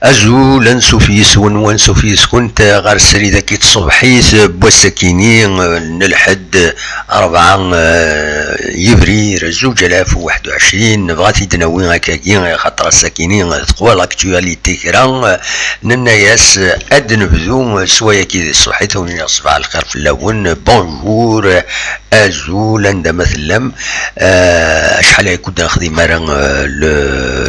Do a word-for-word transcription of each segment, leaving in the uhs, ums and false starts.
Azul, ansuf yis-wen, wansuf yis-kunt ɣer srid-agi n tṣebḥit n wass-akini n lḥedd, rebɛa, eh, yebrir, zuǧ alaf u waḥed u ɛecrin. Nebɣa ad t-id-nawi akkagi, axaṭer ass-akini teqwa l'actualité kra. Nenna-yas ad nebdu s wayagi di tṣebḥit, a wen-iniɣ ṣbaḥ lxir fell-awen, bonjour, azul, anda ma tellam. Eh, acḥal ay kud nexdim ara, eh, le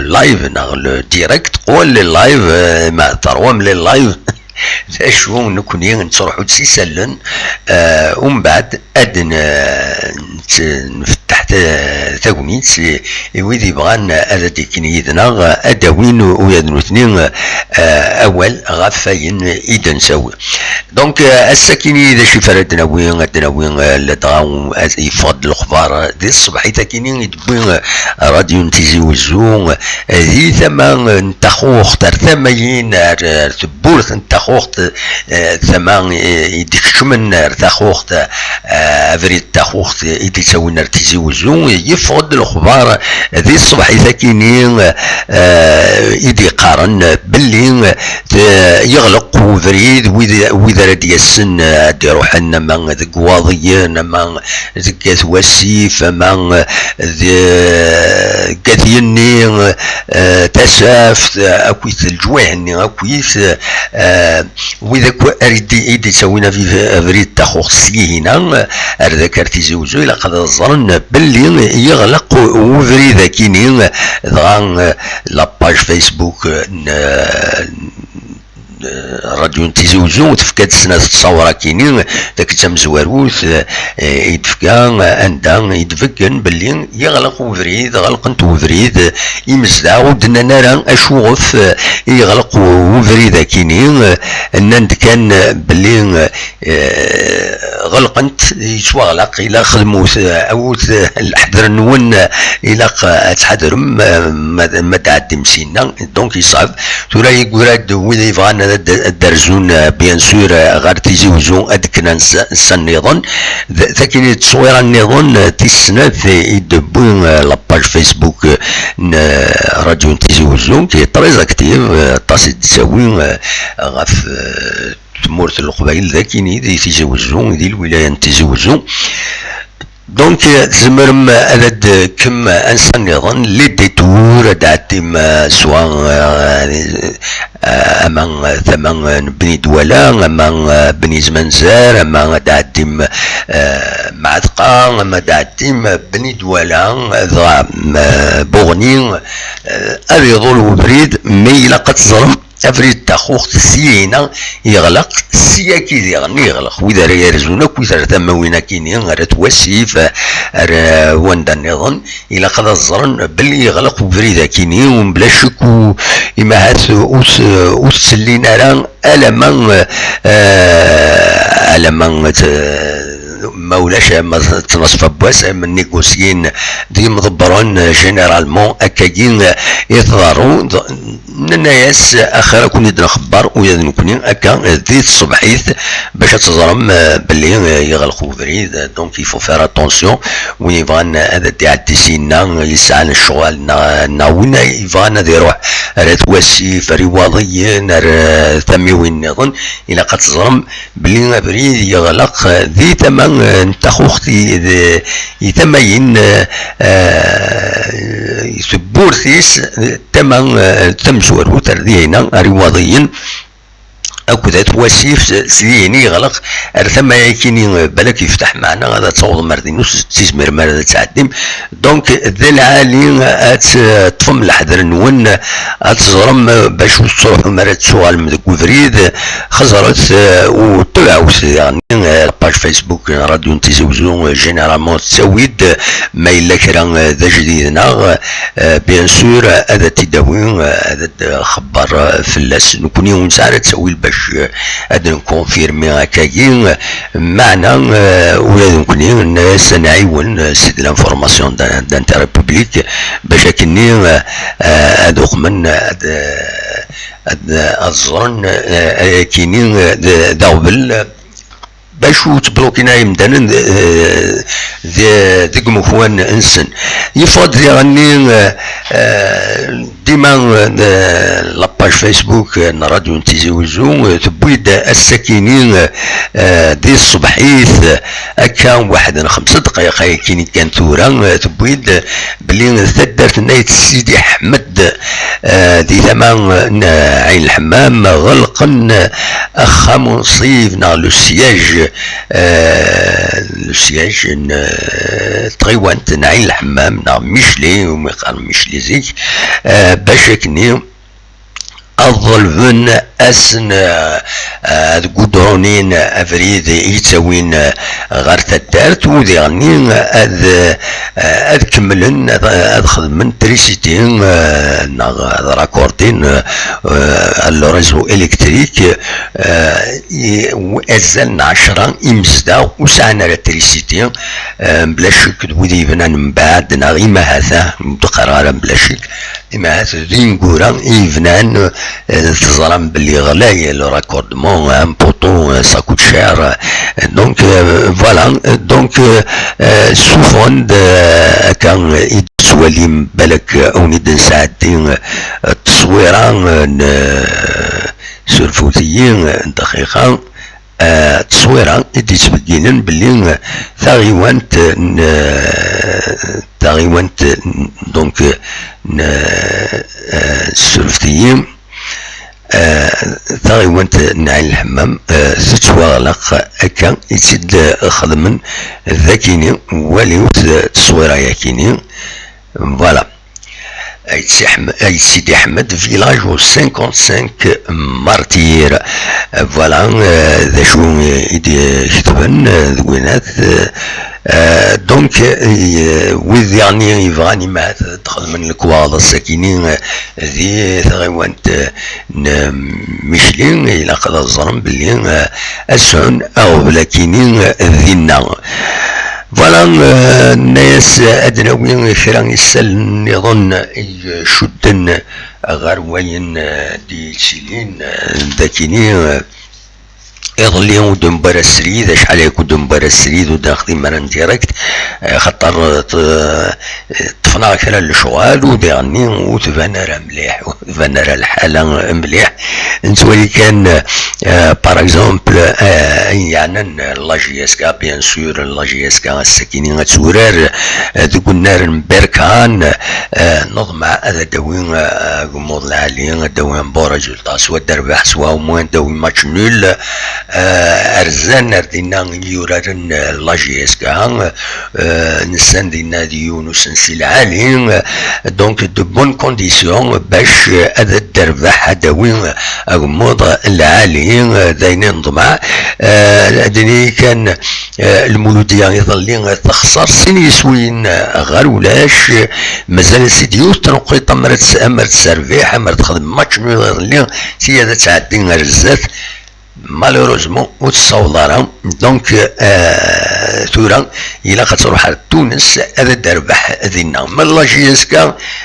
live neɣ le direct, qwal le live, eh, ma teṛwam le live. D acu, nekkni nettruḥu-d s isallen, eh, umbeɛd ad n-, nfettaḥ ta-, tagnit i, i wid yebɣan ad d-ikkin yid-neɣ, ad d-awin ula d nutni, eh, awal ɣef wayen i d-nsawi. Donc, eh, ass-akini d acu i ara d-nawi, ad d-nawi, eh, ladɣa, eh, yeffeɣ-d lexbar, eh, di tṣebḥit-akini i d-wwi, eh, radyu n Tizi Wezzu, eh, di tama, eh, n Taxuxt, ar tama-yin, ar, ar tewwurt n Taxuxt, eh, tama, eh, i d-ikeččmen ar Taxuxt, eh, abrid n Taxuxt i d-ittawin ar Tizi Wezzu, yeffeɣ-d lexbar di tṣebḥit-akini, eh, i d-iqqaren belli, eh, yeɣleq ubrid, wid, wid ara d-yassen, eh, ad d-iruḥen ama deg Iwaḍiyen, ama deg At Wasif, ama deg At Yenni, eh, Tasaft, eh, akkit leǧwayeh-nni akkit, eh, wid akk ara d-, i d-ittawin abrid Taxuxt s yihina, eh, ar dak ar Tizi Wezzu, ilaq ad ẓren belli yeɣleq ubrid akini, dɣa, eh, la page Facebook n, eh, radyu n Tizi Wezzu tefka-d snat ttṣawṛa-kini, d akken d tamezwarut, eh, i d-tefka, eh, anda i d-tbeggen belli yeɣleq ubrid, ɣelqent ubrid, eh, imezdaɣ ur d-nnan ara acuɣef, eh, i yeɣleq ubrid-akini, eh, nnan-d kan, eh, belli, eh, ɣelqent, yettwaɣlaq, ilaq xedmut, eh, awit, eh, leḥder-nwen, eh, ilaq, eh, ad tḥadrem, eh, ma, ma d-tɛeddim sinna, donc yeṣɛeb. Tura yeggura-d wid yebɣan ad, ad d-rzun, eh, bien sûr, eh, ɣer Tizi Wezzu, ad kkren s, s nniḍen. D, takini d ttṣwira nniḍen, eh, tis snat, eh, i d-tewwi, eh, la page Facebook, eh, n, eh, Radio n Tizi Wezzu, qui est très active, eh, aṭas i d-tettawi, eh, ɣef, eh, tmurt n Leqbayel d akini, di Tizi Wezzu, di lwilaya n Tizi Wezzu. Donc, eh, tzemrem ad d-tekkem ansa nniḍen, les détours, ad d-tɛeddim, eh, swa, eh, eh, ama, eh, tama, eh, n Bni Dwala, ama, eh, Bni Zmanzer, ama ad d-tɛeddim, eh, Mɛatqa, ama ad d-tɛeddim Bni Dwala, dɣa, eh, Buɣni, eh, ad iḍul ubrid, mais ilaq ad teẓrem, abrid Taxuxt syina yeɣleq, syagi diɣen yeɣleq. Wid ara yerzun akk, wid ar tamawin akini, ar At Wasif, ar, eh, wanda nniḍen, ilaq ad ẓren belli yeɣleq ubrid akini, u mebla ccek u, imahat ur s-, ur ttellin ara alama, eh, alama, eh, ma ulac, ama tnaṣfa n wass, ama négocier d yimḍebbren, eh, généralement, akkagi, eh, i tḍerru. Nenna-yas, axir ad ken-id-nxebber ula d nekkni akka, eh, di tṣebḥit, bac ad teẓrem, eh, belli, eh, yeɣleq ubrid, eh, donc il faut faire attention. Win yebɣan ad d-iɛeddi syina, yesɛan ccɣel, neɣ, neɣ win yebɣan ad iruḥ ar At Wasif, ar Iwaḍiyen, ar, eh, tamiwin nniḍen, ilaq ad teẓrem belli abrid yeɣleq, eh, di tama, eh, n Taxuxt, i, d, i tama-yin, eh, eh, tewwurt-is, eh, tama, eh, tamezwarut, ar dihina, ar Iwaḍiyen, akked At Wasif, s, s dihin yeɣleq, ar tama-yakini, eh, balak yefteḥ, meɛna ad tawḍem ar din ur s-, tizmirem ara ad tɛeddim. Donc, d lɛali ad teṭṭfem leḥder-nwen, ad teẓrem, eh, bac ur tettruḥum ara ad tuɣalem deg ubrid, xeẓret, eh, u tebɛut daɣen, eh, la page Facebook n Radio n Tizi Wezzu, eh, généralement tettawi-d, eh, ma yella kra, eh, d ajdid neɣ, eh, bien sûr, eh, ad t-id-awi, eh, ad d-xebber, eh, fell-as. Nekkni ur nesɛi ara ttawil bac, eh, ad nkonfirmi akkagi, eh, meɛna, eh, ula d nekkni, eh, s-, nɛiwen, eh, c'est de l'information d'in-, d'intérêt public, bac akkenni, eh, eh, ad uqmen, ad, eh, ad, ad ẓren, eh, ayakini, eh, d, d aɣbel, eh, bac ur ttblukin ara yimdanen, eh, de-, deg umekwan-nsen. Yeffeɣ-d diɣenni, eh, eh, dima, eh, la page Facebook, eh, n Radio n Tizi Wezzu, eh, tewwi-d ass-akini, eh, eh, di tṣebḥit, eh, akka waḥed n xemsa dqayeq ayakini kan tura, eh, tewwi-d, eh, belli taddart n Ayt Sidi Ḥmed, eh, di tama n Ɛin Lḥemmam, ɣelqen axxam unṣib neɣ le siège, eh, le siège n, eh, tɣiwant n Ɛin Lḥemmam neɣ Micli, umi qqaren Micli zik, eh, bac akkenni ad ḍelben ass n, eh, ad gudrunin abrid yettawin, eh, ɣer taddart, u diɣenni ad, eh, ad kemmlen ad, ad xedmen trisiti, eh, neɣ ad rakordin, eh, eh, le réseau électrique, eh, i, azal n ɛecra imezdaɣ ur sɛan ara trisiti, eh, mebla ccek d wid yebnan mbeɛd neɣ imahata, ur d-qqareɣ ara mebla ccek, imahata d ineggura i yebnan, eh, teẓram belli ɣlay le raccordement, un poteau, eh, ça coûte cher, eh, donc, eh, voilà, donc, eh, eh, ssufɣen-d, eh, akka i d-tettwalim balak, eh, awen-id-nesɛeddi, eh, tteswira, eh, n, eh, surfut-iyi, eh, dqiqa, eh, tteswira i d-yettbegginen belli, eh, taɣiwant n, eh, taɣiwant n, donc, eh, n, eh, surfet-iyi, eh, taɣiwant n Ɛin Lḥemmam, eh, tettwaɣlaq akka i tt-id-xedmen dakini, waliwt, eh, tteswira-yakini. Voilà. Ayt Si Ḥm-, Ayt Sidi Ḥmed, village aux cinquante-cinq martyrs. Euh, voilà, euh, d acu i d-ketben, euh, deg winat, euh, euh, donc, euh, wid diɣen yebɣan imahat ad xedmen lekwaɣeḍ ass-akini, euh, di tɣiwant, euh, n Micli, ilaq ad ẓren belli, euh, ad sɛun aɣbel akini, euh, dinna. Voilà, euh, nna-yas ad nawi kra isallen nniḍen i icudden ɣer wayen, euh, d-yettilin, euh, dakini, euh, iḍelli ur d-newwi ara srid, acḥal akk ur d-newwi ara srid, ur d-nexdim ara n direct, euh, xaṭer, euh, t-, ṭṭfen-aɣ kra n lecɣal, u diɣenni ur tban ara mliḥ, ur tban ara lḥala mliḥ. Nettwali kan, euh, par exemple, euh, ayen yeɛnan la J S K, bien sûr, la J S K ass-akini ad turar, euh, deg unnar n Berkan, euh, neḍmeɛ ad d-tawi, euh, agemmuḍ lɛali, ad d-tawi un bon résultat, soit d rrbeḥ, soit au moins d-tawi match nul, euh, rzan ar dinna i yuraren, euh, la J S K, euh, nsan dinna di yiwen usensi lɛali, euh, donc de bonnes conditions bac, euh, ad d-terbeḥ, ad d-tawi agemmuḍ lɛali, euh, d ayen i neḍmeɛ. Euh, ad d-nini kan, euh, Lmuludiya iḍelli, euh, texṣer sin yiswiyen, euh, ɣer ulac, euh, mazal-as-id yiwet tneqqiṭ, amer ad tt-, amer ad terbeḥ, amer ad texdem match nul iḍelli, sya ad tɛeddi ar zdat. Malheureusement, ur tessaweḍ ara. Donc, euh, tura, ilaq ad truḥ ar Tunes, ad d-terbeḥ dinna. Ma la J S K,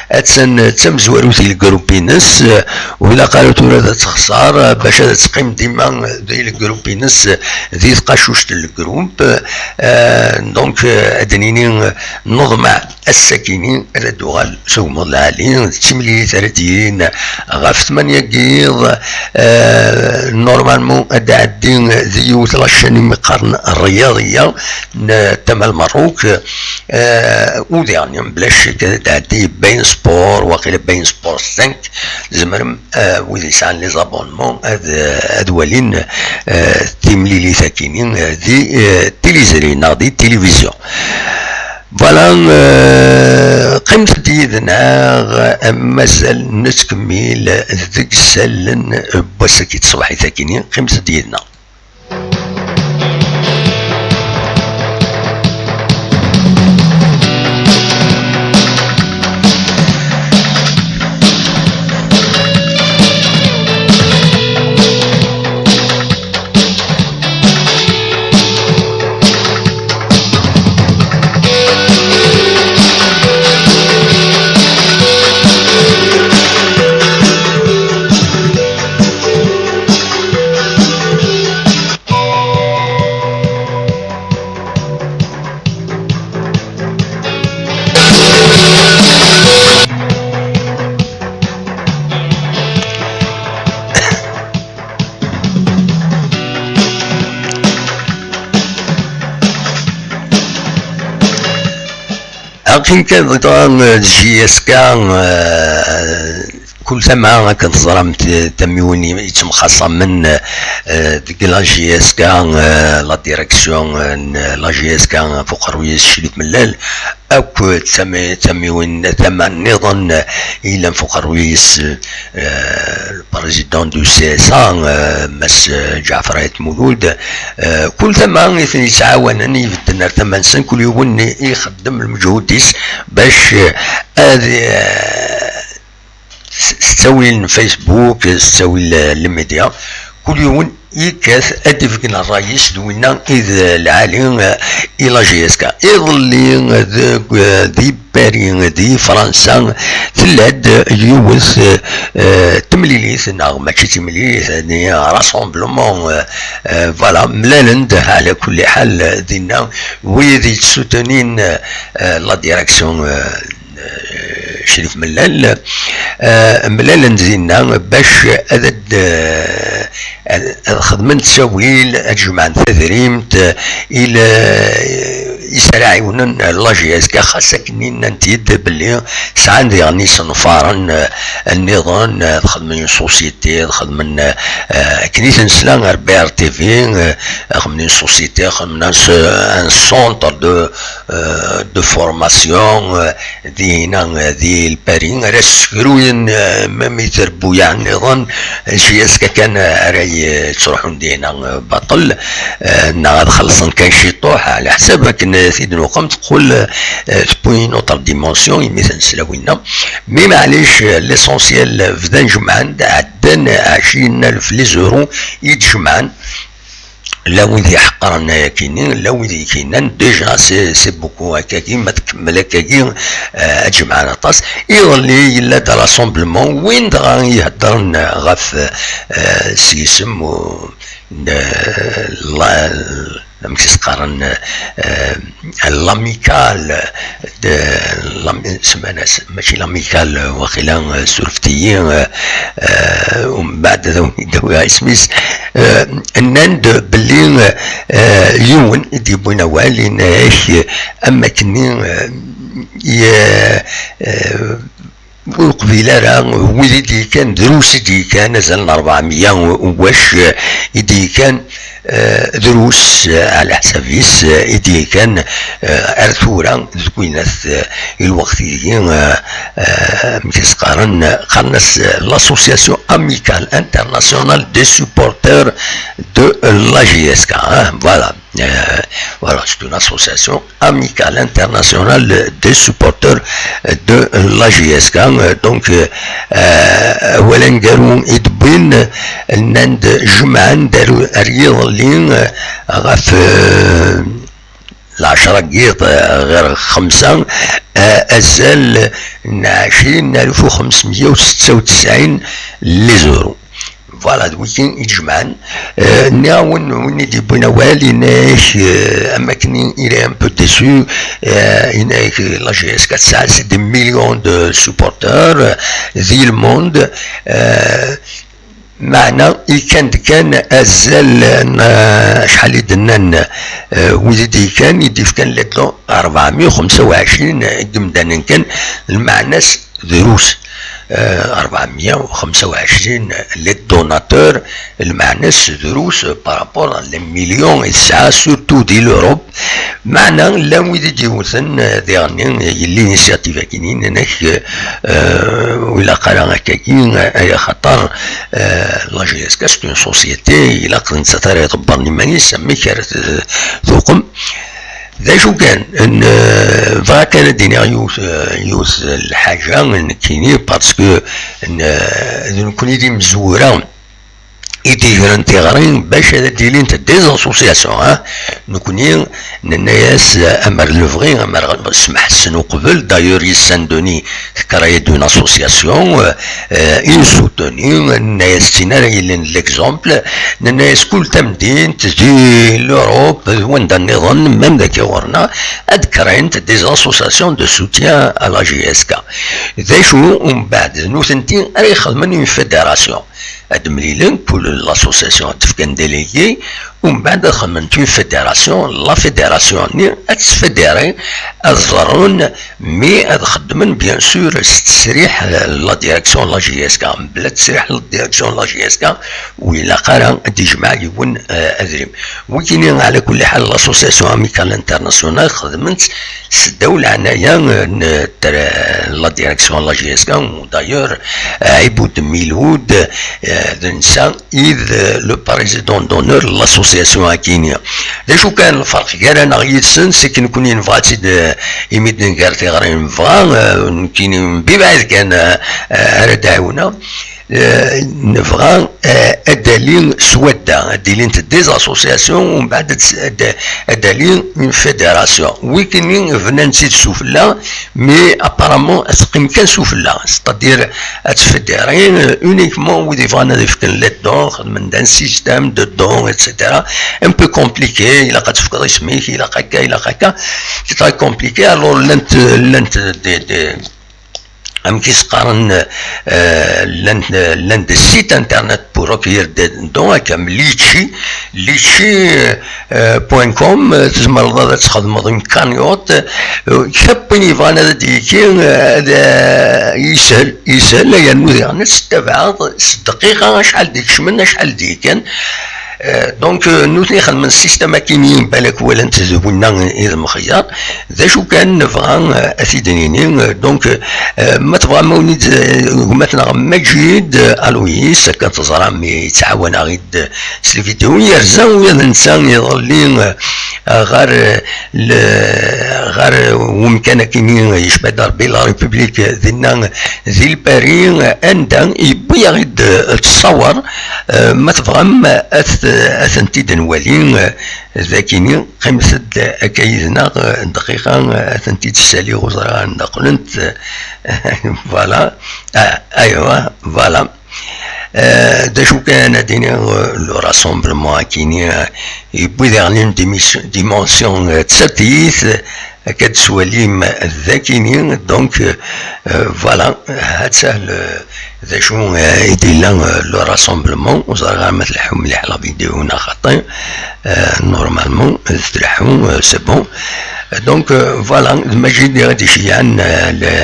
attan d tamezwarut i lgrup-ines, euh, ur ilaq ara tura ad texṣer, euh, bac ad teqqim dima di lgrup-ines, euh, di tqacuct n lgrup. Euh, donc, euh, ad d-nini, euh, neḍmeɛ ass-akini ara d-tuɣal s ugemmuḍ lɛali, d timlilit ara d-yirin ɣef tmanya n yiḍ, euh, normalement ad d-tɛeddi di yiwet la chaîne imi qqaren Rryaḍiya n tama n Lmerruk, euh, u diɣen, bla ccek, ad d-tɛeddi Bein Sport, waqila Bein Sport cinq, tzemrem, euh, wid yesɛan les abonnements ad, ad walin, euh, timlilit-akini, euh, di, euh, tiliẓri neɣ di tilivizyu. Voilà, euh, qqimet-d yid-neɣ, euh, mazal nettkemmil deg isallen n wass-agi n tṣebḥit-akini, qqimet-d yid-neɣ. Akken kan dɣa, eh, J S K, eh, kul tama akken teẓram, t-, tamiwin yettemxaṣamen, eh, deg la J S K, eh, la direction, eh, n la J S K f uqerruy-is Crif Mellal, akk tama-, tamiwin, tama nniḍen, eh, yellan f uqerruy-is, eh, le président du C S A, eh, Mass, eh, Ǧaɛfer Ayt Mulud, eh, kul tama i ten-yettɛawanen, ibedden ar tama-nsen, kul yiwen i-, ixeddem lmeǧhud-is bac, eh, ad, eh, s, s ttawil n Facebook, s ttawil, eh, n lmidya, kul yiwen yekkat ad d-ibeggen ṛṛay-is d winna i d lɛali, eh, i la J S K. Iḍelli, eh, deg, eh, di Paris, di Fransa, tella-d yiwet, eh, eh, temlilit, neɣ mačči d timlilit, ni rassemblement, eh, eh, voilà, mlalen-d, ɛla kulli ḥal, eh, dinna, wid yettsutnin, eh, eh, la direction, eh, eh, Crif Mellal, eh, mlalen dinna bac ad, ad, eh, ad, ad xedmen ttawil, ad jemɛen tadrimt, eh, i l-, i s ara ɛiwnen la J S K, xas akken nnant-id belli sɛan diɣen isenfaren, eh, nniḍen, eh, ad xedmen une société, ad xedmen, eh, eh, akken i t-nesla ar B R T V, eh, ad xedmen une société, ad xedmen un ce-, un centre de, eh, de formation, eh, dihina, eh, di Lpari, ara ssekruyen, eh, même i trebbuyaɛ nniḍen, eh, J S K kan, eh, ara yettruḥun dihina, eh, baṭel, eh, neɣ ad xellṣen kan ciṭuḥ, ɛla ḥsab akken, eh, t-id-nuqem teqqel, eh, tewwi une autre dimension, imi ten-nesla winna. Mi maɛlic, eh, l'essentiel, eh, bdan jemɛen-d, ɛeddan ɛecrin alef les euros i d-jemɛen. La wid iḥeqqren ayakini, la wid ikinan, déjà c'est, c'est beaucoup akkagi, ma tkemmel akkagi, eh, ad jemɛen aṭas. Iḍelli yella-d rassemblement, win dɣa iheddren ɣef, eh, s yisem u-, n, eh, la, amek i s-qqaren, eh, l'amicale de l'ami-, semman-as, mačči l'amicale, waqila, eh, surfet-iyi, eh, eh, umbeɛd ad awen-id-awiɣ isem-is, eh, nnan-d belli, eh, yiwen i d-yewwin awal, yenna-ak, eh, am akken, eh, ye-, eh, ur yeqbil ara, wid i d-yekkan, drus i d-yekkan, azal n rebɛemya u wac, eh, i d-yekkan, eh, drus, eh, ɛla ḥsab-is, eh, i d-yekkan, eh, ar tura, deg winat, eh, i lweqt-igi, eh, eh, amek i s-qqaren, qqaren-as, eh, l'Association Amicale Internationale des Supporters de la J S K, hein, voilà. Euh, voilà, c'est une association amicale internationale des supporters de la J S K. Euh, donc, euh, euh, awal aneggaru i d-wwin, nnan-d jemɛen-d ar, ar yiḍelli, euh, ɣef, euh, lɛecṛa n yiḍ, euh, ɣer xemsa, euh, azal n ɛecrin alef u xemsemya u setta u tesɛin les euros. Voilà, d wigi i d-jemɛen. Euh, nniɣ-awen, win i d-yewwin awal, yenna-ak, euh, am akken il est un peu déçu, euh, yenna-ak, euh, la J S K tesɛa des millions de supporters, euh, di le monde, euh, meɛna yekkan-d kan azal n, euh, acḥal i d-nnan, euh, wid i d-yekkan, i d-yefkan les dons, rebɛemya u xemsa u ɛecrin n yimdanen kan, lmeɛna-s drus, euh, rebɛemya u xemsa u ɛecrin les donateurs, lmeɛna-s drus par rapport à les millions i tesɛa, surtout di l'Europe. Meɛna llan wid i d-yewten, euh, diɣen, euh, l'initiative-agi, nnan-ak, euh, ur ilaq ara akkagi, euh, ay axaṭer, euh, la J S K c'est une société, ilaq d nettat ara iḍebbren iman-is, amek ara t-, tuqem. D acu kan, n, euh, bɣiɣ kan ad d-iniɣ yiwet, euh, yiwet n lḥaǧa, nekkini, parce que, n, euh, d nekkni d imezwura i d-igren tiɣri bac ad d-ilint des associations, hein. Nekkni nenna-yas, euh, amer lebɣi, amer smeḥ-sen uqbel, d'ailleurs, i Saint-Denis, créer une association, euh, euh, une soutenue, nenna-yas d tin ara yilin l'exemple, nenna-yas kul tamdint di l'Europe, d wanda nniḍen, même dagi ɣur-neɣ, ad créent des associations de soutien à la J S K. D acu, umbeɛd, d nutenti ara ixedmen une fédération. Ad mlilen, kul l'association ad d-fken délégué, Umbeɛd ad xedment une fédération, la fédération-nni ad ttfédérer, ad ẓerrun, mais ad xeddmen bien sûr s ttesriḥ, euh, la direction n la J S K. Mebla ttesriḥ n la direction n la J S K, ur ilaq ara ad d-ijmeɛ yiwen, euh, adrim. Wigini, ɛla kulli ḥal, l'association Amicale Internationale xedment s ddaw leɛnaya, euh, n ter-, la direction n la J S K, d'ailleurs, euh, Iboud Miloud, euh, d netta i d, euh, le président d'honneur n l'association akini. D acu kan lferq gar-aneɣ yid-sen, c'est que nekkni nebɣa-tt-id, euh, imi d-nger tiɣri nebɣa, euh, nekkini mbibaɛd kan, euh, euh, ara d-ɛiwneɣ. Euh, nebɣa, euh, ad d-ali s wadda, ad d-ilint des associations, umbeɛd ad, ad, ad d-ali une fédération. Wigini bnan-tt-id sufella, mais apparemment ad teqqim kan sufella, c'est-à-dire ad ttfédérer, euh, uniquement wid yebɣan ad fken les dons, xedmen-d un système de dons, et cetera. Un peu compliqué, ilaq ad tefkeḍ isem-ik, ilaq akka, ilaq akka. C'est très compliqué. Alors llant, llant des, des, amek i s-qqaren, euh, llant, llant des sites internet pour recueillir des dons, akka am Litchi, litchi, euh, point com, euh, tzemreḍ ad txedmeḍ une cagnotte, euh, kra n win yebɣan ad d-yekki, euh, ad, euh, yeshel, yeshel, yernu diɣen ad tettabaɛeḍ s dqiqa acḥal d-ikecmen, acḥal d-yekkan. Euh, donc, euh, nutni xedmen système akini, balak walan-t d winna i d Mexyar. D acu kan nebɣa, euh, ad t-id-nini, euh, donc, euh, ma tebɣam a wen-id, euh, gma-tneɣ Maǧid, euh, Aloyes, akken teẓram yettɛawan-aɣ-id s lvidyu, yerza ula d netta iḍelli, euh, ɣer, euh, le-, ɣer, euh, umkan akini, euh, yecba-d Rebbi, la République, euh, dinna, euh, di Lpari, euh, anda yewwi-yaɣ-id, euh, ttṣawer, euh, ma tebɣam ad t-, ad tent-id-nwali, euh, d akini, qqimet-d akka yid-neɣ, euh, dqiqa, euh, ad tent-id-ssaliɣ, ur ẓriɣ anda qqlent, euh, voilà, ah, aywa, voilà. Euh, d acu kan ad iniɣ, euh, le rassemblement akini, euh, yewwi diɣen une dimis-, dimension, euh, tsertit, euh, akka d-tettwalim d akini, donc, euh, euh, voilà, hatta le, d acu, euh, i d-yella, euh, le rassemblement, ur ẓriɣ ara ma tleḥḥu mliḥ la vidéo neɣ xaṭi, euh, normalement, euh, tleḥḥu, euh, c'est bon. Donc, euh, voilà, d Maǧid i ɣ-d-iceyyɛen, euh, le,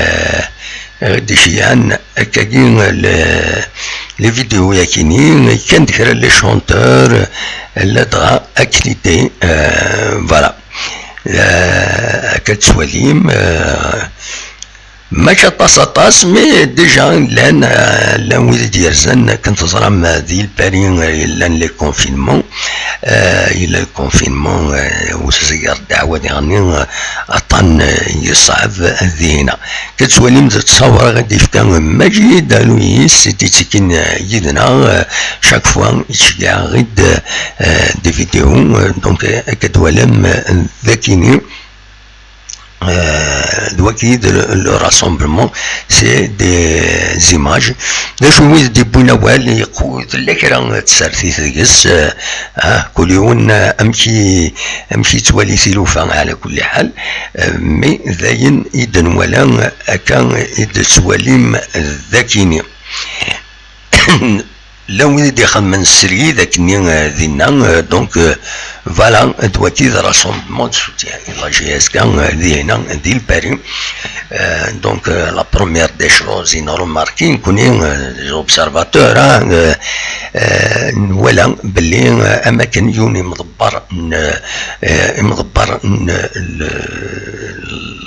i ɣ-d-iceyyɛen akkagi, euh, le, les vidéos yakini, kan d kra les chanteurs, euh, ladɣa aknité, euh, voilà. Euh, akka tettwalim, euh, mačči aṭas aṭas, mais déjà llan, euh, llan wid i d-yerzan, akken teẓram, euh, di Lpari, euh, llan les confinements, euh, yella le confinement, euh, usezger ddeɛwa diɣen, euh, aṭan, euh, yeṣɛeb dihina. Akka tettwalim d ttṣawer i d-yefka Maǧid Aloyes, i d-yettekkin, euh, yid-neɣ, euh, chaque fois, yettceggiɛ-aɣ-id, euh, des vidéos, euh, donc, euh, akka twalam, euh, d akini. Euh, d wagi d le, le rassemblement, c'est des images. D acu wid d-yewwin awal, yequ-, tella kra n tsertit deg-s, euh, ah, kul yiwen, euh, amek i, amek yettwali tilufa, ɛla kulli ḥal, euh, mais d ayen i d-nwala, euh, akka i d-tettwalim d akini. Llan wid i d-ixemmen srid akkenni, euh, dinna, euh, donc, euh, voilà, d wagi d rassemblement de soutien i la J S K, euh, dihina, di Lpari. Euh, donc, euh, la première des choses, i nremarki, nekkni, euh, les observateurs, hein, euh, euh, nwala belli, euh, am akken yiwen imḍebber n, euh, imḍebber n, euh, le,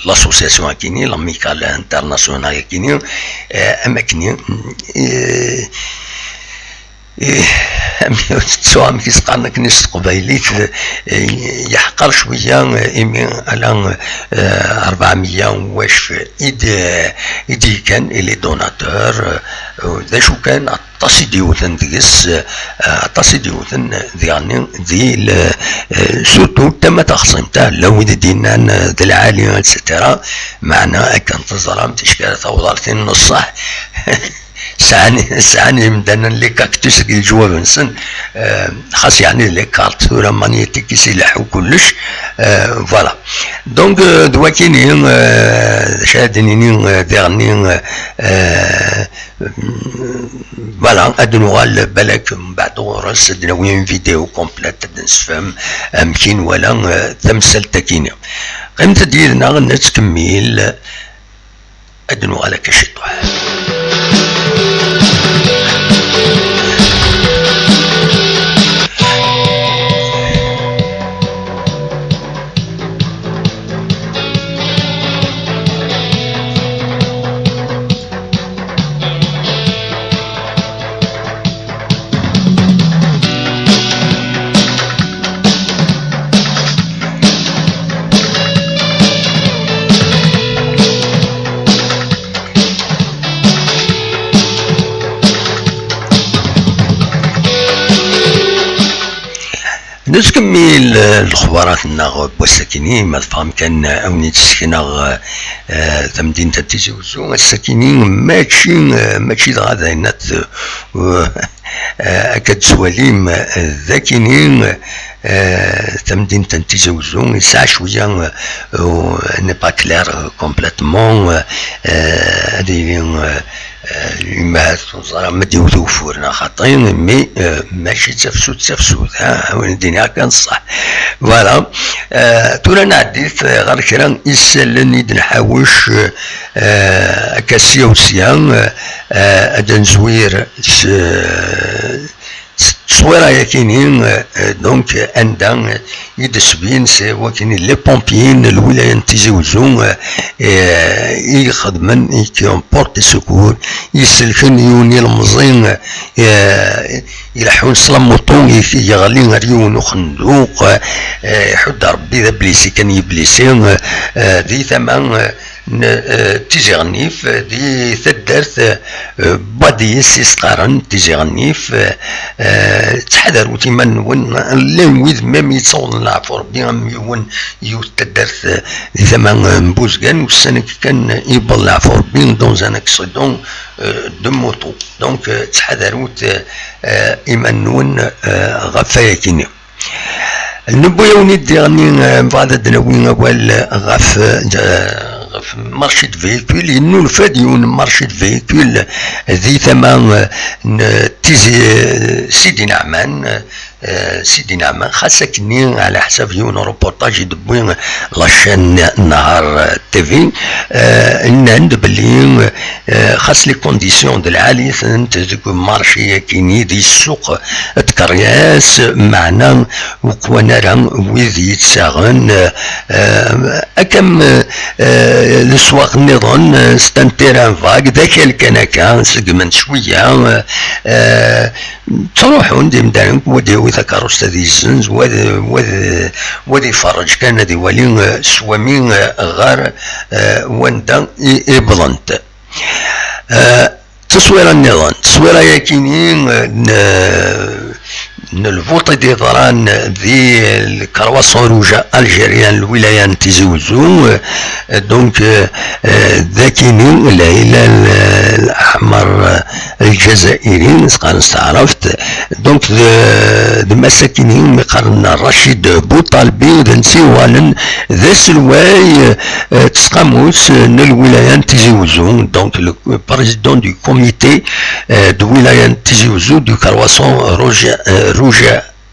l'association akini, l'Amicale Internationale akini, euh, am akken, euh, eh, amek, ttuɣ amek i s-qqaren akken s teqbaylit, eh, yeḥqer cwiya, eh, imi ala, eh, rebɛemya wac i d-, i d-yekkan, i les donateurs, eh, d acu kan, aṭas i d-yewten deg-s, eh, aṭas i d-yewten diɣen di le-, eh, surtout tama taxṣimt, ah, llan wid i d-yennan, eh, d lɛali, et cetera. Meɛna akken teẓram, ticki ara taweḍ ar tin n ṣṣeḥ. Sɛan, sɛan yimdanen les cactus deg leǧwab-nsen, euh, xas yeɛni les cartes tura magnétiques i s-ileḥḥu kullec, euh, voilà. Donc, euh, d wakini, euh, d acu ara d-nini, euh, diɣenni, euh, voilà, ad nuɣal balak, Beɛd ɣur-s ad d-nawi une vidéo complète, ad d-nessefhem amek i nwala, eh, tamsalt-agi-nni. Qqimet-d yid-neɣ, nettkemmil, ad d-nuɣal akka ciṭuḥ. Nettkemmil, eh, lexbarat-nneɣ n wass-akini, ma tebɣam kan, eh, ad wen-id-ssekneɣ, eh, eh, tamdint n Tizi Wezzu. Ass-akini mačči, eh, mačči dɣa d ayen ad, eh, eh, akka d-tettwalim, eh, d akini, eh, tamdint n Tizi Wezzu yesɛa cwiya, eh, n'est pas clair, eh, complètement, eh, eh, ad yili, eh, eh, imahat ur ẓriɣ ma d-iwet ugeffur neɣ xaṭi, mais, eh, mačči d tafsut, d tafsut, ha, win d-iniɣ kan ṣṣeḥ. Voilà. Eh, tura nɛeddi-t, eh, ɣer kra isallen i d-nḥawec, eh, akka sya u sya, eh, eh, ad d-nezwir s, s tteswira-yakini, eh, donc, anda, eh, i d-sbin s wakini les pompiers n lwilaya n Tizi Wezzu, eh, eh, i ixedmen, i qui ont porté secours, i iselken yiwen ilemẓi, eh, ileḥḥun s lamuṭu, i, yeɣli ar yiwen uxenduq, eh, iḥudd Rebbi d ablisi kan yiblisi, eh, di tama, eh, n, eh, Tizi Ɣennif, eh, di taddart, eh, Badis i s-qqaren Tizi Ɣennif, eh, eh, ttḥadarut iman-nwen, llan wid même yettawḍen leɛfu Rebbi am yiwen yiwet taddart, eh, di tama, eh, n Buzgan, ussan-agi kan yewweḍ leɛfu Rebbi dans un accident, eh, de moto. Donc, eh, ttḥadarut, eh, eh, iman-nwen, eh, ɣef wayagi-nni. Newwi-awen-id diɣenni, eh, mbeɛd ad d-nawi awal ɣef, eh, ɣef marché de véhicules. Yennulfa-d yiwen marché de véhicules di tama, eh, n Tizi, eh, Sidi Neɛman, eh, Sidi Neɛman, xas akkenni ɛla ḥsab yiwen reportage i d-tewwi la chaîne Nahar T V, eh, nnan-d belli, eh, xas les conditions d lɛali-tent deg marché-agi-nni di ssuq tkeryas, meɛna ur qwan ara wid yettsaɣen, eh, akka am, eh, leswaq nniḍen, eh, c'est un terrain vague, d akal kan akka, seggmen cwiya, eh, ttruḥun-d imdanen, wa ad yawi takeṛṛust ad yezzenz, wa ad, wa ad, wa ad iferreǧ kan ad iwali, eh, s wami, eh, ɣer, eh, wanda i, i wwḍent. Eh, Tteswira nniḍen, tteswira-yakini, eh, n, n lvuṭ i d-yeḍran di le Croissant Rouge Algérien, lwilaya n Tizi Wezzu, eh, donc, eh, eh, d akini, Lhilal, eh, Leḥmer, eh, Lǧazairi, s qqaren s taɛrabt. Donc, d, d mass akini, mi qqaren Racid Boutalbi, d netta yuɣalen d aselway, eh, n tesqamut n lwilaya n Tizi Wezzu, donc le président du comité, euh, de wilaya n Tizi Wezzu du Croissant Rouge, euh, Rouge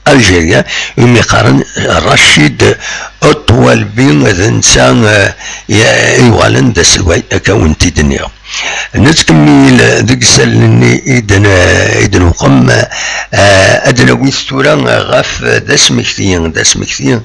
Algérien, umi qqaren Racid Otwalbi, d netta, euh, i, i yuɣalen d aselway, akka wen-t-id-nniɣ. Nettkemmil deg isallen-nni i d-n-, i d-newqem, euh, ad d-nawi tura ɣef d asmekti, d asmekti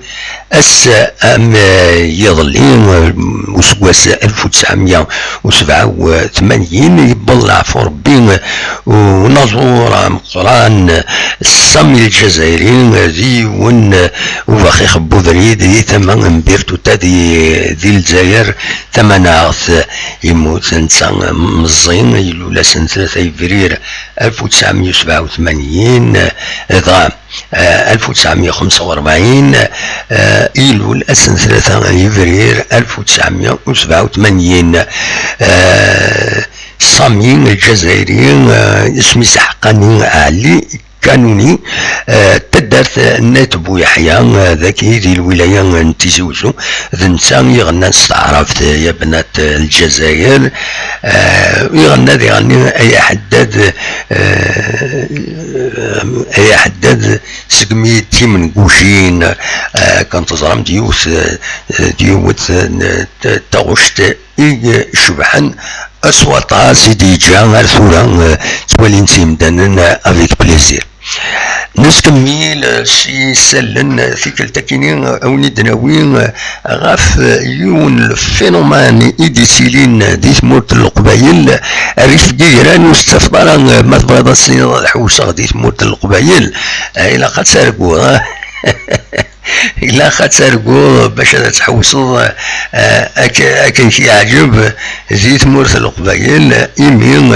Ass am, eh, yiḍelli, eh, useggas alef u tesɛemya u sebɛa u tmanyin, yewweḍ leɛfu Rebbi, eh, unaẓur ameqqran, eh, Sami Lǧazayri, eh, d yiwen, eh, ubaxix n ubrid di tama n Birtuta di, di Lezzayer tamanaɣt. Yemmut netta, eh, meẓẓi, ilul ass n tlata yebrir alef u tesɛemya u sebɛa u tmanyin, eh, dɣa eh, alef u tesɛemya u xemsa u rebɛin, eh, ilul ass n tlata yebrir alef u tesɛemya u sebɛa u tmanyin. Eh, Sami Lǧazayri, eh, isem-is aḥeqqani Ɛli Kanuni, eh, taddart n At Buyeḥya, eh, dagi di lwilaya n Tizi Uzzu, d netta i iɣennan s taɛrabt, eh, Ya bnat, eh, Lezzayer, eh, iɣenna diɣenni Ay aḥeddad, eh, Ay aḥeddad, segmi d timengujin, eh, kan teẓram d yiwet, eh, d yiwet, eh, n, t-, taɣect i icebḥen s waṭas i d-yeǧǧa ar tura, eh, ttwalin-tt yimdanen, eh, avec plaisir. Nettkemmil, eh, s yisallen, eh, tikkelt akkin, eh, a wen-id-nawi, eh, ɣef, eh, yiwen n lfinumani i d-yettilin, eh, di tmurt n Leqbayel, eh, rrif n yigran ur s-ttafeḍ ara, eh, ma tebɣiḍ ad s-tiniḍ ad ḥewseɣ di tmurt n Leqbayel, eh, ilaq ad targuḍ, eh. Ilaq ad targuḍ bac ad tḥewseḍ, eh, ak-, akken k-yeɛǧeb di tmurt n Leqbayel, imi,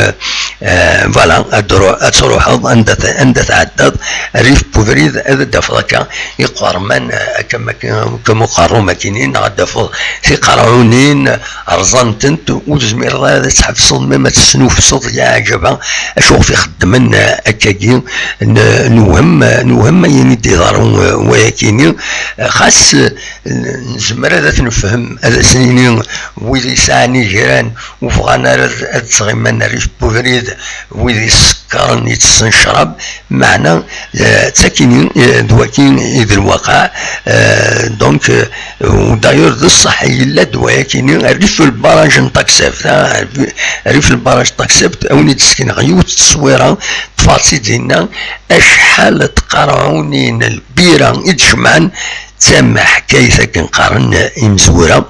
eh, voilà, ad tru-, ad truḥeḍ anda t-, anda tɛeddaḍ, rrif n ubrid ad d-tafeḍ akka iqerman, eh, akka, akka, akka uqerrum akkin, neɣ ad d-tafeḍ tiqerɛunin, rẓan-tent, ur tezmireḍ ara ad tḥebseḍ, ma ad tesnufseḍ, ya ɛǧaba, acu ɣef i xeddmen, eh, akkagi, n-, newhem, newhem ayen i d-iḍerru, eh, wayakini, eh, xas, eh, nezmer ad t-nefhem, ad as-nini wid yesɛan igran, ur bɣan ara ad, ad ttɣiman rrif n ubrid, wid yessekkren, yettessen ccrab, meɛna, eh, d takini, eh, d waki i d lwaqa, eh, donc, eh, u d'ailleurs d ṣṣeḥ yella-d wayakini, rrif n lbaraj n Taxept, ah, rrif n lbaraj n Taxept, a wen-id-sekneɣ yiwet n tteswira, ṭṭfeɣ-tt-id dinna, acḥal n tqerɛunin n lbira i d-jemɛen, d tameḥkayt akken qqaren imezwura.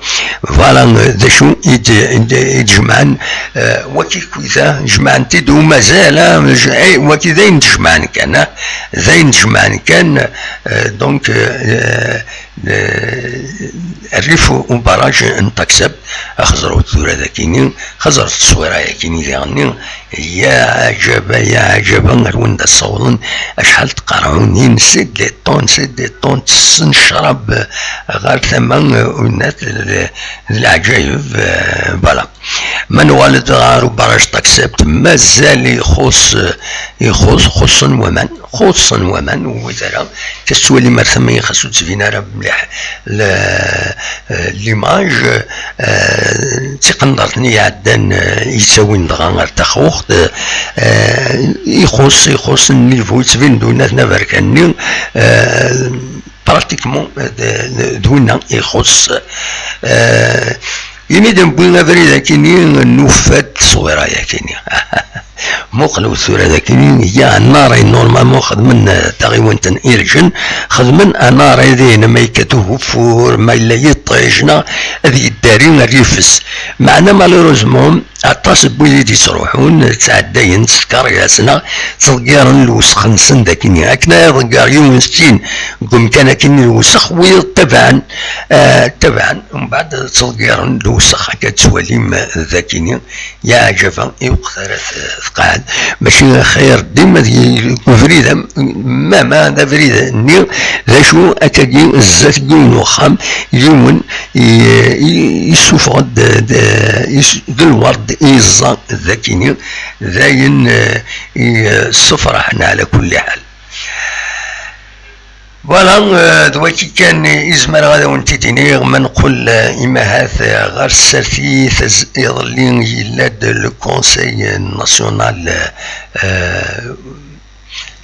Voilà, d acu i d-, i d-, i d-jemɛen, eh, waki kwita, jemɛen-t-id u mazal, ah, j-, eh, waki d ayen d-jemɛen kan, ah, d ayen d-jemɛen kan, eh, donc, eh, eh, rrif u-, ubaraj n Taxept, xeẓret tura d akini, xeẓret tteswira yakini diɣenni, ya ɛǧaba, ya ɛǧaba, ar wanda ssawḍen, acḥal n tqerɛunin, c'est des tonnes, c'est des tonnes, tessen ccrab ɣer tama, eh, unat d, d leɛǧayeb, eh, voilà. Ma nuɣal-d ɣer ubaraj Taxept, mazal ixuṣ, ixuṣ, xuṣṣen waman, xuṣṣen waman, ur wwit ara, tettwalim ar tama-nni xas ur d-tbin ara mliḥ le-, eh, l'image, eh, d tiqendert-nni iɛeddan, eh, yettawin dɣa ar taxuxt, eh, ixuṣ, ixuṣ nnivu, yettbin-d unat n aberkan-nni, eh, pratiquement, eh, d, d, d winna ixuṣ. Eh, imi d-newwi abrid akini, nufa-d tteswira yakini. Muqel ur tura d akini, ya nari normalement xedmen, eh, taɣiwant n irjen, xedmen anari din ma yekkat ugeffur, ma yella yiṭij, neɣ ad yeddari rrif-s. Meɛna malheureusement, aṭas n wid i d-yettruḥun, ttɛeddayen s tkeryas, neɣ ttḍeggiren lwesx-nsen d akini. Akken ara iḍegger yiwen sin deg umkan akini n lwesx, wiyaḍ ttabaɛen, eh, ttabaɛen, mbeɛd ttḍeggiren lwesx, akka ttwalim d akini. Ya ɛǧaba, i weqt ara t-, tqeɛɛed. Mačči xir dima deg ubrid am-, mama d abrid-nni, d acu akkagi zdat n yiwen uxxam, yiwen i, i, yessufeɣ-d, d, is-, d lwerd i yeẓẓa d akini, d ayen, eh, i, eh, ssefraḥen ɛla kulli ḥal. Voilà, eh, d waki kan i zemreɣ ad awen-t-id-iniɣ, ma nqul, eh, imahat, eh, ɣer tsertit, az-, iḍelli yella-d le Conseil National, eh,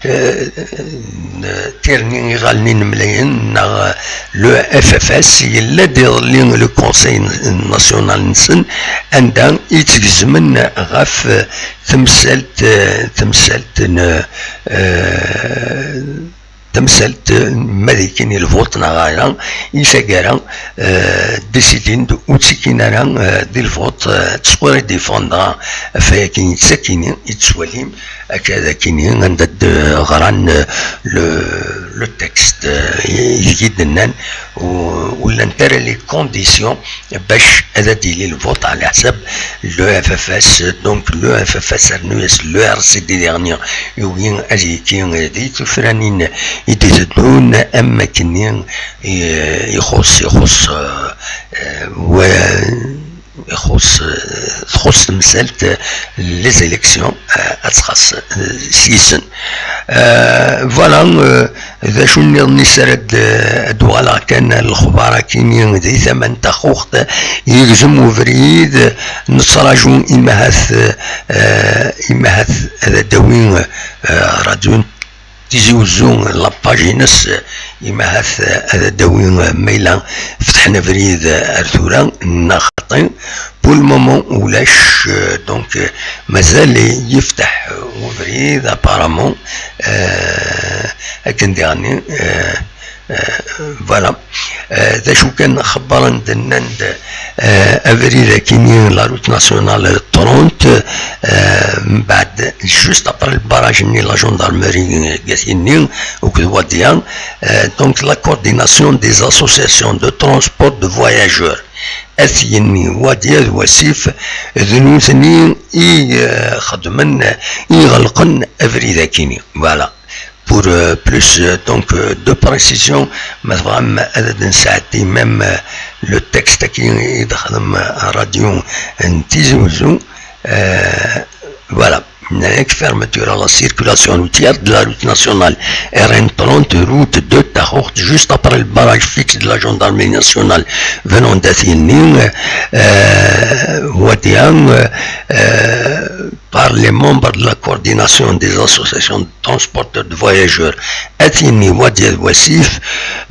eh, n tirni iɣallen inemlayen, neɣ le F F S, yella-d iḍelli le Conseil National-nsen, anda i ttgezmen ɣef, eh, temsalt, eh, temsalt n, eh, tamsalt, eh, ma d ikini lvot neɣ ala, i taggara, eh, décidin-d ur ttikin ara, eh, di lvot, eh, d tteswira i d-yeffɣen dɣa ɣef wakken i d-, akini i ttwalim, akka d akini anda d-ɣran, eh, le, le texte, eh, i, i d-nnan, u-, ur llant ara les conditions bac ad d-yili lvot ɛla ḥsab le F F S, donc le F F S rnu-yas le R C D diɣenni, yugi ad yekki di tufranin i d-iteddun am wakken i, ixuṣ, ixuṣ, eh, eh, wa-, ixuṣ, eh, txuṣ temsalt, eh, les élections, eh, ad txaṣ, eh, s yisen. Eh, voilà, eh, d acu nniḍen i s ara d-, ad d-uɣaleɣ kan lexbar akini di tama n taxuxt, yegzem ubrid, nettraǧu imahat, eh, imahat ad d-tawi, eh, radio Tizi Uzzu, la page-ines, imahat ad d-tawi, ma yella fetḥen abrid ar tura, neɣ xaṭi. Pour le moment, ulac, euh, donc, euh, mazal yefteḥ ubrid, apparemment, euh, akken diɣenni, euh, euh, voilà. Euh, d acu kan xebbren-d, nnan-d, euh, abrid akini, la route nationale trente, euh, mbeɛd, juste après le barrage-nni, la gendarmerie, euh, Gatini, akked Wadia, euh, donc la coordination des associations de transport de voyageurs. At Yenni, Wadia d Wasif, d nutni i, euh, xedmen, i ɣelqen abrid akini. Voilà. Pour, euh, plus, euh, donc, euh, de précision, ma tebɣam ad d-nesɛeddi même, euh, le texte-agi i d-texdem, euh, radio n Tizi Uzzu, euh, voilà. Avec fermeture à la circulation routière de la route nationale R N trente, route de Tahourt, juste après le barrage fixe de la gendarmerie nationale venant d'At Yenni, euh, Wadia, euh, euh, par les membres de la coordination des associations de transporteurs de voyageurs At Yenni, Wadia d Wasif,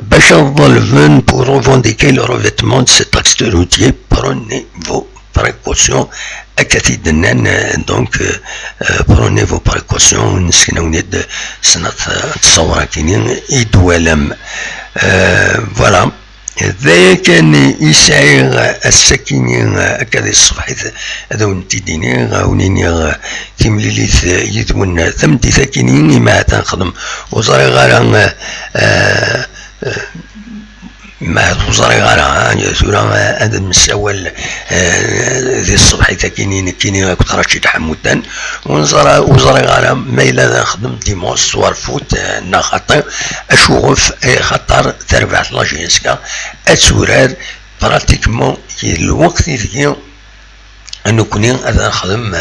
bac ad ḍelben pour revendiquer le revêtement de cet axe routier, prenez vos précautions, akka t-id-nnan, euh, donc, euh, euh, prenez vos précautions, nesken-awen-id snat, euh, ttṣawra-kini i d-twalam. Euh, voilà. D aya kan i sɛiɣ ass-akini, akka di tṣebḥit, ad awen-t-id-iniɣ, ad awen-iniɣ, timlilit yid-wen tameddit-akini, imi ahat ad nexdem, ur ẓriɣ ara, eh, eh, ma ur ẓriɣ ara, ah, tura, eh, ad nessawal, eh, di tṣebḥit-akini nekkini akked Racid Ḥamudan, ur neẓra, ur ẓriɣ ara ma yella ad nexdem dimanche soir foot, eh, neɣ xaṭi, acuɣef, eh, xaṭer tarbaɛt la J S K ad turar pratiquement lweqt ideg nekkni ad nexdem,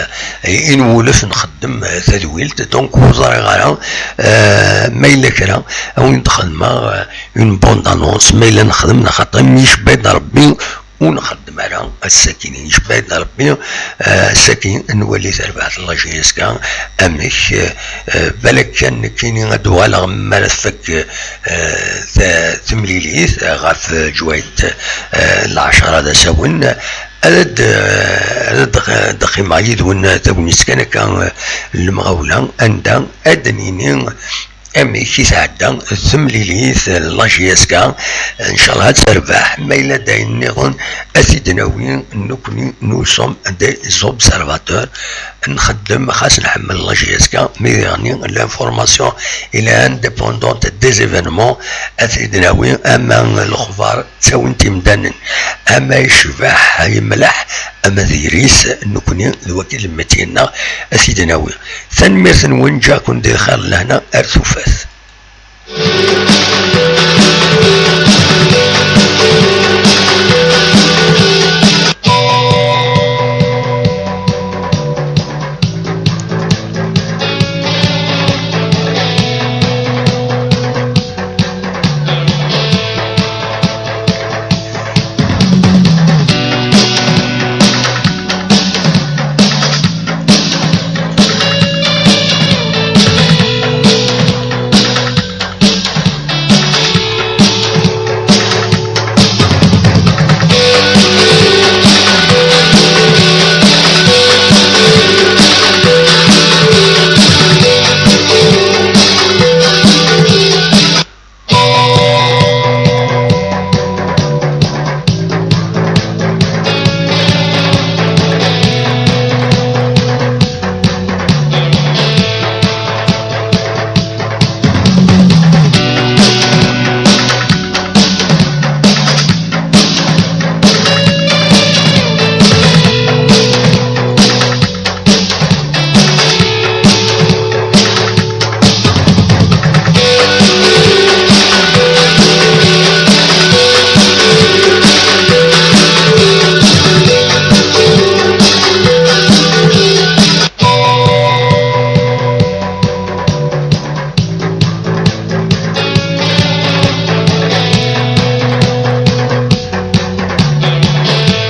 eh, i nwulef nxeddem, eh, tadwilt. Donc ur ẓriɣ ara, eh, ma yella kra, ad wen-d-xedmeɣ, eh, une bande annonce, ma yella nexdem, neɣ xaṭi mi icebba-d Rebbi ur nxeddem ara ass-akini. Icebba-d Rebbi, eh, ass-agi ad nwali tarbaɛt la J S K amek, eh, eh, balak kan nekkini ad d-uɣaleɣ mi ara tfak, eh, ta-, temlilit, eh, ɣef, eh, ǧwayt, eh, lɛecṛa d asawen, ad d-, ad d-, ad d-qqimeɣ yid-wen tagnit kan akka, eh, n lemɣawla, anda ad d-nini amek i tɛedda temlilit, la J S K. Ncallah ad terbeḥ, ma yella d ayen nniḍen ad t-id-nawi, nekkni nous sommes des observateurs, nxeddem xas nḥemmel la J S K, mi diɣenni l'information est indépendante des événements, ad t-id-nawi, ama lexbar ttawin-t imdanen, ama yecbeḥ yemleḥ, ama d yiri-s, nekkni d wagi i d lmetyi-nneɣ, ad t-id-nawi. Tanemmirt-nwen, ǧǧiɣ-ken di lxir d lehna ar tufat.